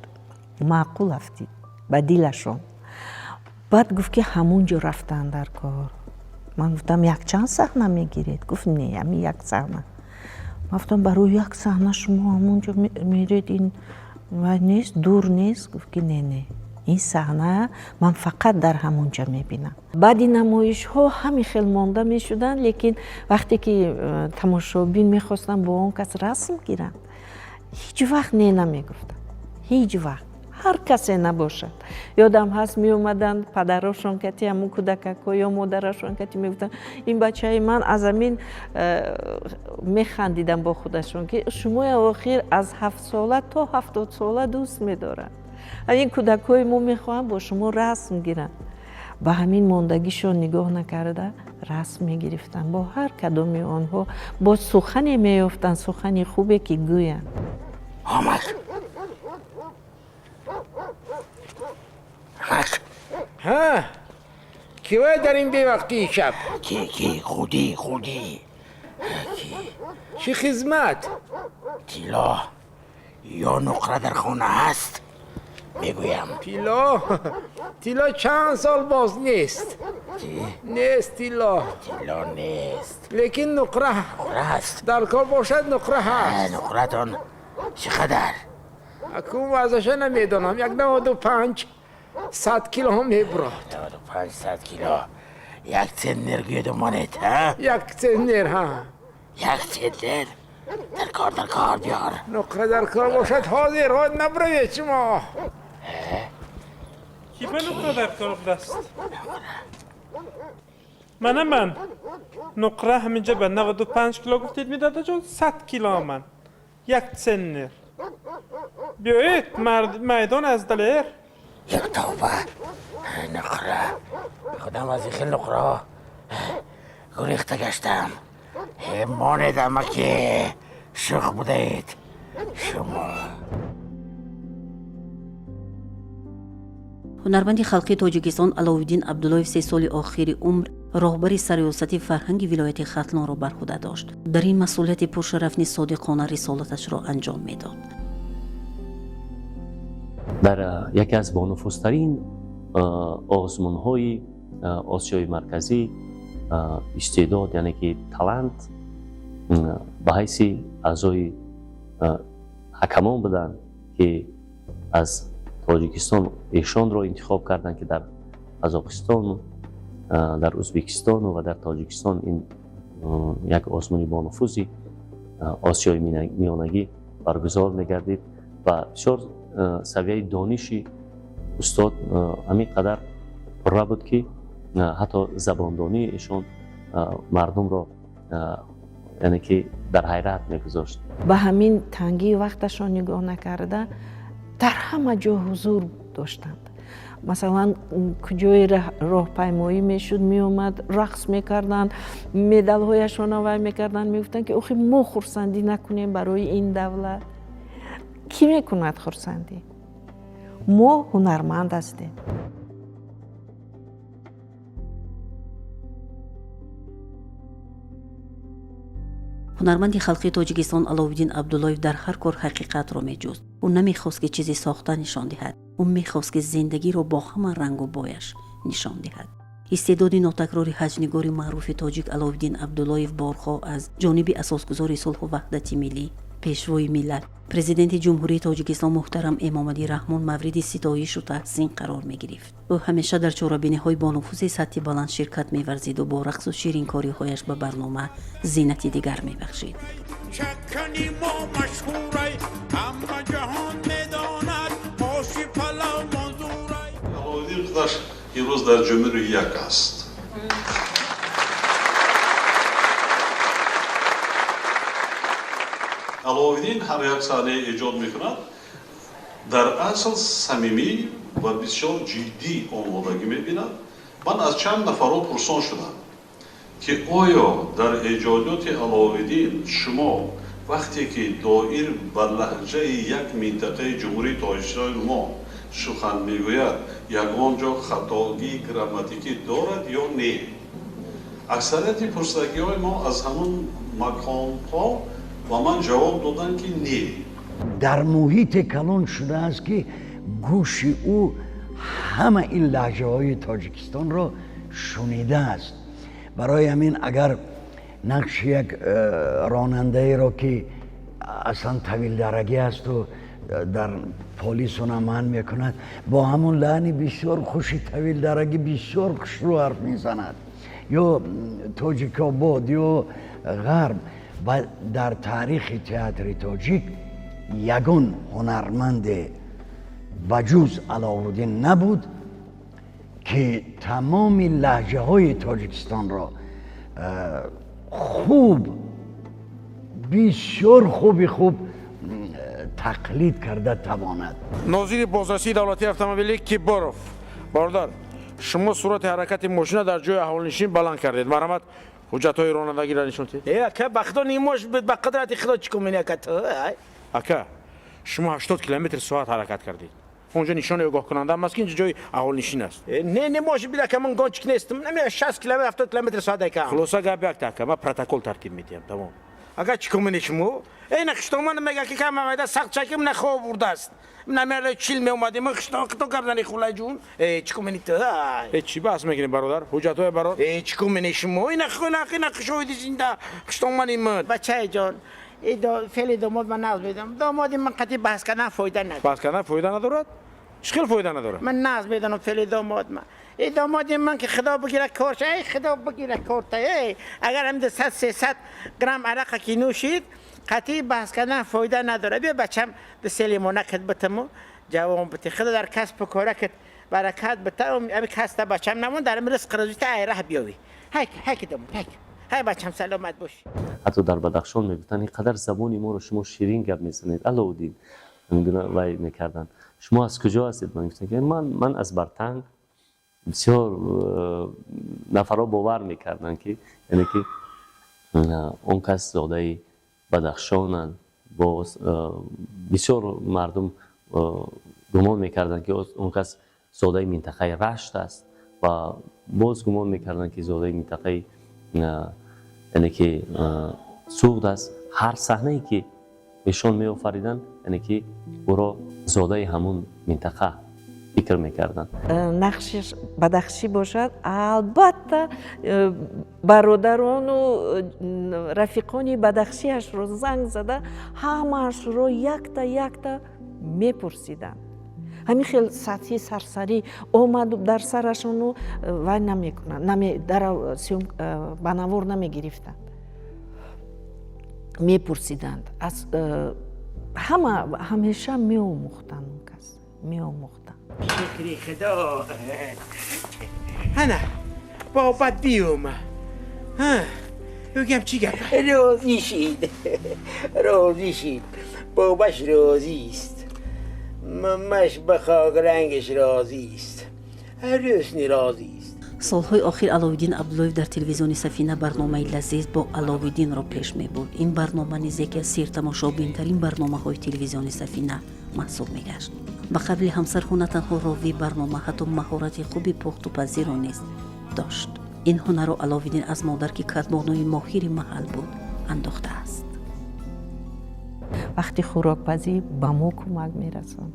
маъқул афтид ба дилашон. Баъд гуфт, ки ҳамун ҷо рафтан дар кор. Ман гуфтам, якчанд саҳна мегиред? Гуфт, не, ҳамин як саҳна. Ман гуфтам, барои як саҳна шумо ҳамун ҷо меред, ин вай нест, дур нест? Гуфт, ки не, не, ин саҳна ман фақат дар ҳамун ҷо мебинам. Баъди намоишҳо ҳамин хел монда мешуданд, лекин вақте ки тамошобин мехостанд бо он кас расм гиранд, ҳеҷ вақт не намегуфтанд, ҳеҷ вақт, ҳар касе набошад. Ёдам ҳаст, меомаданд падарошон кати ҳамун кӯдакакҳо ё модарашон кати, мегуфтанд, ин бачаи ман аз ҳамин механдидам бо худашон, ки шумоя охир аз 7-сола то 70-сола дӯст медоранд, ҳамин кӯдакҳои мо мехоҳанд бо шумо расм гиранд. Ба ҳамин мондагишон нигоҳ накарда расм мегирифтанд бо ҳар кадоми онҳо, бо сухане меёфтанд, сухани хубе ки гӯянд. Омад. Омад. Ҳа, кивай дар ин бевақтии шаб? Ки, ки, худӣ, худӣ. Ки? Чӣ хизмат? Тилло ё нуқра дар хона ҳаст? Мегӯям. Тилло? Тилло чанд сол боз нест. Чӣ? Нест тилло. Тилло нест. Лекин нуқра. Нуқра ҳаст. Дар кор бошад, нуқра ҳаст. Нуқратон чӣ қадар? Акун вазнаша намедонам, як 95 100 кило мебурад. 95 100 кило. Як центнер гӯеду монед, ҳа? Як центнер, ҳа. Як центнер? Дар кор, дар кор биёр. Нуқра дар кор бошад, ҳозир, ҳозир, набуравед шумо. Ки ба нуқра дар кор будааст? Мана ман. Нуқра ҳаминҷа ба 95 кило гуфтед, медадаҷон, 100 кило ман. Як центнер. Биёед, майдон аз далер. Як тавба, нуқра. Худам аз ин хел нуқраҳо гурехта гаштам. Монед, амаки, шӯх будаед шумо. Ҳунарманди халқии Тоҷикистон Аловиддин Абдуллоев 3 соли охири умр роҳбари сарриёсати фарҳанги вилояти Хатлонро бар ҳуда дошт. Дар ин масъулияти пуршараф низ содиқона рисолаташро анҷом медод. Дар яке аз бонуфузтарин озмунҳои Осиёи Марказӣ истеъдод, яъне ки талант, ба ҳайси аъзои ҳакамон буданд, ки аз Тоҷикистон эшонро интихоб карданд, ки дар Қазоқистон, дар Ӯзбекистону ва дар Тоҷикистон ин як озмуни бонуфузи Осиёи Миёнагӣ баргузор мегардид ва бисёр савияи дониши устод ҳамин қадар пурра буд, ки ҳатто забондонии эшон мардумро, яъне ки, дар ҳайрат мегузошт. Ба ҳамин тангии вақташон нигоҳ накарда, дар ҳама ҷо ҳузур доштанд. Масалан, куҷое роҳпаймоӣ мешуд, меомад, рақс мекарданд, медалҳояшонро вай мекарданд, мегуфтанд, ки охи мо хурсандӣ накунем барои ин давлат, кӣ мекунад хурсандӣ? Мо ҳунарманд ҳастем. Ҳунарманди халқии Тоҷикистон Аловиддин Абдуллоев дар ҳар кор ҳақиқатро меҷуст. Ӯ намехост, ки чизе сохта нишон диҳад. Ӯ мехост, ки зиндагиро бо ҳама рангу бояш нишон диҳад. Истеъдоди нотакрори ҳаҷнигори маъруфи тоҷик Аловиддин Абдуллоев борҳо аз ҷониби асосгузори сулҳу ваҳдати миллӣ, пешвои миллат, президенти Ҷумҳурии Тоҷикистон муҳтарам Эмомалӣ Раҳмон мавриди ситоишу таҳсин қарор мегирифт. Ӯ ҳамеша дар чорабиниҳои бонуфузи сатҳи баланд ширкат меварзиду бо рақсу ширинкориҳояш ба барнома зинати дигар мебахшид. Чакани мо машҳурай, ҳама ҷаҳон медонад, оши палав манзурай. Аловиддин худаш имрӯз дар ҷумҳури як аст. Аловиддин ҳар як саҳнае эҷод мекунад, дар асл самимӣ ва бисёр ҷиддӣ омодагӣ мебинад. Ман аз чанд нафарҳо пурсон шудам, ки оё дар эҷодиёти Аловиддин шумо вақте ки доир ба лаҳҷаи як минтақаи Ҷумҳурии Тоҷикистони мо сухан мегӯяд, ягон ҷо хатогии грамматикӣ дорад ё не? Аксарияти пурсидагиҳои мо аз ҳамун маконҳо ба ман ҷавоб доданд, ки не. Дар муҳите калон шудааст, ки гӯши ӯ ҳама ин лаҳҷаҳои Тоҷикистонро шунидааст. Барои ҳамин агар нақши як ронандаеро, ки аслан тавилдарагӣ асту дар полисона манъ мекунад, бо ҳамон лаҳни бисёр хуши тавилдарагӣ бисёр хушрӯ ҳарф мезанад, ё Тоҷикобод ё ғарб, ва дар таърихи театри тоҷик ягон ҳунарманде ба ҷуз Аловуддин набуд, ки тамоми лаҳҷаҳои Тоҷикистонро хуб, бисёр хуби хуб тақлид карда тавонад. Нозири бозрасии давлатии автомобилӣ Киборов, бародар, шумо суръати ҳаракати мошина дар ҷои аҳолинишин баланд кардед. Марҳамат, ҳуҷҷатҳои ронандагиро нишон диҳед. Э, ака, ба худо нимош буд, ба қудрати худо чӣ кун ака ту? Ака, шумо 80 километр соат ҳаракат кардед. Онҷо нишони огоҳкунанда ҳам аст, ки инҷо ҷои аҳолинишин аст. Э, не, немош буд, ака, ман гончик нестам. Наме 60 километр, 70 километр соат, ака. Хулоса гап якта, ака, ман протокол тартиб медиҳам, тамом. Ака, чӣ кун мени шумо? Э, на хиштоман мега, ки кама майда сахт чаким на хоб бурдааст. Намера 40 меомадем, хиштон қито гап зани, хулай ҷун. Э, чӣ кун мени ту? Э, чӣ баҳс мекунем, бародар? Ҳуҷҷатҳои барор. Э, чӣ кун мени шумо? Ина хуна ина шоҳиди зинда хиштомани ман. Бачаи ҷон, феъли домод ман нағз медонам. Домоди ман қатъи баҳс кардан фоида надорад. Баҳс кардан фоида надорад? Чӣ хел фоида надорад? Ман нағз медонам феъли домод ман. Эй домоди ман, ки худо бигира корша, эй худо бигира корта, эй агар ҳам 200 300 грамм арақа ки нӯшид, қатъи баҳс кардан фоида надорад. Биё, бачам, ду се лимона кит битаму ҷавон бити. Худо дар касбу коракат баракат бита. Ами каста бачам намон, дар ризқ рӯзита ай раҳ биёвӣ. Ҳайк, ҳайк, домод, ҳайк, ҳай, бачам, саломат бош. Ҳатто дар Бадахшон мегуфтанд, ин қадар забони моро шумо ширин гап мезанед, Алоуддин, ҳамингуна вай мекарданд. Шумо аз куҷо ҳастед? Ман гуфтам, ки ман аз Бартанг. Бисёр нафарҳо бовар мекарданд, ки яъне ки он кас зодаи Бадахшонанд. Боз бисёр мардум гумон мекарданд, ки он кас зодаи минтақаи Рашт аст, ва боз гумон мекарданд, ки зодаи минтақаи яъне ки Суғд аст. Ҳар саҳнае ки эшон меофариданд, яъне ки ӯро зодаи ҳамун минтақа фикр мекарданд. Нақшиш бадахшӣ бошад, албатта, бародарону рафиқони бадахшиашро занг зада, ҳамаашро якта якта мепурсиданд. Ҳамин хел сатҳи сарсарӣ омаду дар сарашону вай намекунанд, ба навор намегирифтанд, мепурсиданд аз ҳама. Ҳамеша меомӯхтанд, он кас меомӯхтанд. Шукри Худо, ана бобат биёма. Гап чӣ гап? Розӣ шид, розӣ шид, бобаш розист, мамаш ба хокрангаш розист, ҳарӯсни розист. Солҳои охир Аловиддин Абдуллоев дар телевизиони Сафина барномаи Лазиз бо Аловиддинро пеш мебурд. Ин барнома низ яке аз сертамошобинтарин барномаҳои телевизиони Сафина маҳсуб мегашт. Ба қавли ҳамсарҳо, на танҳо ровии барнома, ҳатто маҳорати хуби пухтупазиро низ дошт. Ин ҳунарро Аловиддин аз модар, ки кадбонуи моҳири маҳал буд, андохтааст. Вақти хӯрокпазӣ ба мо кӯмак мерасонд,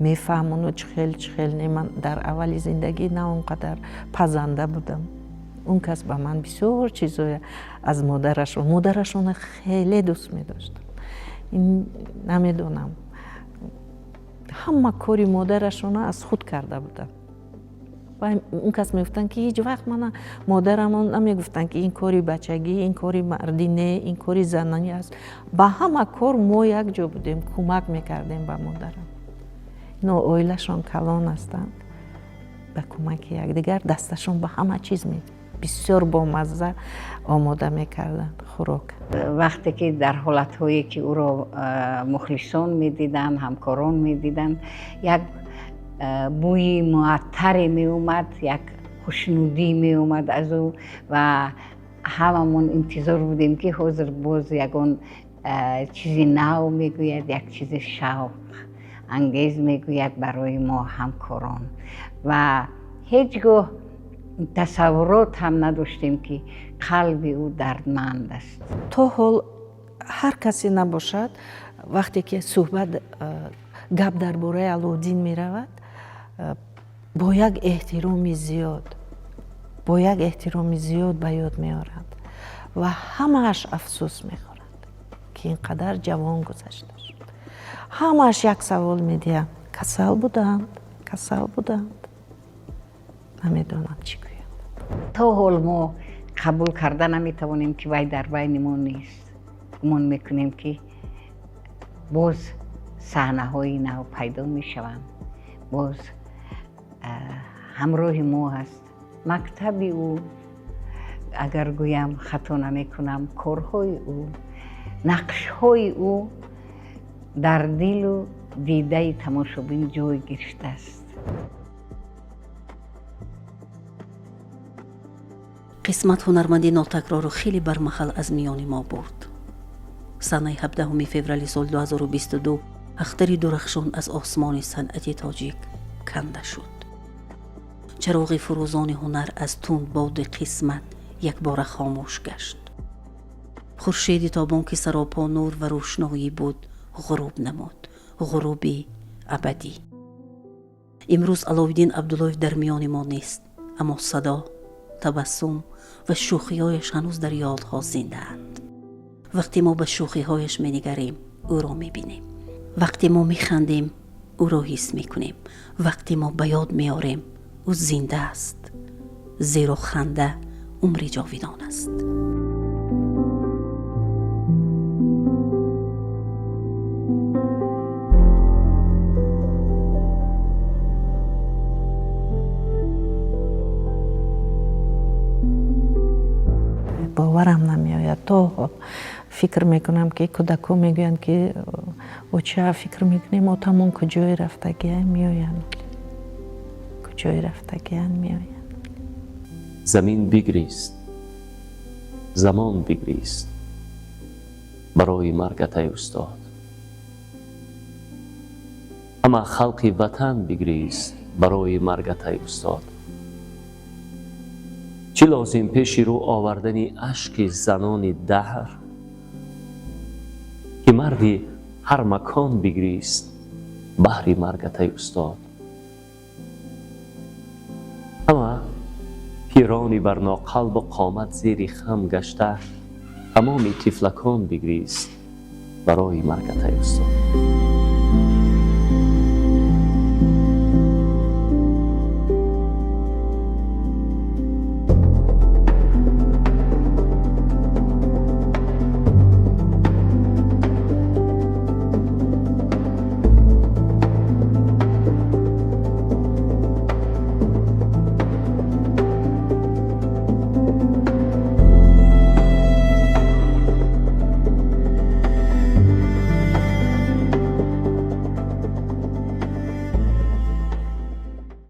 мефаҳмону чӣ хел, чӣ хел не. Ман дар аввали зиндагӣ на он қадар пазанда будам. Он кас ба ман бисёр чизое аз модарашон, модарашона хеле дӯст медоштам. Намедонам, ҳама кори модарашона аз худ карда будам. Он кас мегуфтанд, ки ҳеҷ вақт мана модарамон намегуфтанд, ки ин кори бачагӣ, ин кори мардӣ не, ин кори занонӣ аст. Ба ҳама кор мо якҷо будем, кӯмак мекардем ба модарам. Ино оилашон калон ҳастанд, ба кӯмаки якдигар дасташон ба ҳама чиз бисёр бомазза омода мекарданд хӯрок. Вақте ки дар ҳолатҳое ки ӯро мухлисон медиданд, ҳамкорон медиданд, як бӯи муаттаре меомад, як хушнудӣ меомад аз ӯ, ва ҳамамон интизор будем, ки ҳозир боз ягон чизи нав мегӯяд, як чизи шавқ ангез мегӯяд барои мо ҳамкорон. Ва ҳеҷ гоҳ тасаввурот ҳам надоштем, ки қалби ӯ дардманд аст. То ҳол ҳар касе набошад, вақте ки суҳбат, гап дар бораи Алоуддин меравад, бо як эҳтироми зиёд, бо як эҳтироми зиёд ба ёд меоранд ва ҳамааш афсӯс мехӯранд, ки ин қадар ҷавон гузашта шуд. Ҳамааш як савол медиҳанд: касал буданд, касал буданд? Намедонам чӣ гӯям. То ҳол мо қабул карда наметавонем, ки вай дар байни мо нест. Гумон мекунем, ки боз саҳнаҳои нав пайдо мешаванд, боз ҳамроҳи мо ҳаст. Мактаби ӯ, агар гӯям, хато намекунам, корҳои ӯ, нақшҳои ӯ дар дилу дидаи тамошобин ҷой гирифтааст. Қисмат ҳунарманди нотакрорро хеле бармаҳал аз миёни мо бурд. Санаи 17 феврали соли 2022 ахтари дурахшон аз осмони санъати тоҷик канда шуд. Чароғи фурӯзони ҳунар аз тундбоди қисмат якбора хомӯш гашт. Хуршеди тобон, ки саропо нур ва рӯшноӣ буд, ғуруб намуд, ғуруби абадӣ. Имрӯз Аловиддин Абдуллоев дар миёни мо нест, аммо садо, табассум ва шӯхиҳояш ҳанӯз дар ёдҳо зиндаанд. Вақте мо ба шӯхиҳояш менигарем, ӯро мебинем. Вақте мо механдем, ӯро ҳис мекунем. Вақте мо ба ёд меорем, ӯ зинда аст, зеро ханда умри ҷовидон аст. Боварам намеояд, то фикр мекунам, ки кӯдакҳо мегӯянд, ки оча, фикр мекунем, отамон куҷое рафтагия, меоянд, куҷое рафтагиянд, меоянд. Замин бигрист, замон бигрист барои маргат, ай устод. Ҳама халқи ватан бигрист барои маргат, ай устод. Чӣ лозим пеши рӯ овардани ашки занони даҳр, ки марди ҳар макон бигрист баҳри маргат, ай устод. Ҳама пирони барноқалбу қомат зери хам гашта, тамоми тифлакон бигрист барои маргат, ай устод.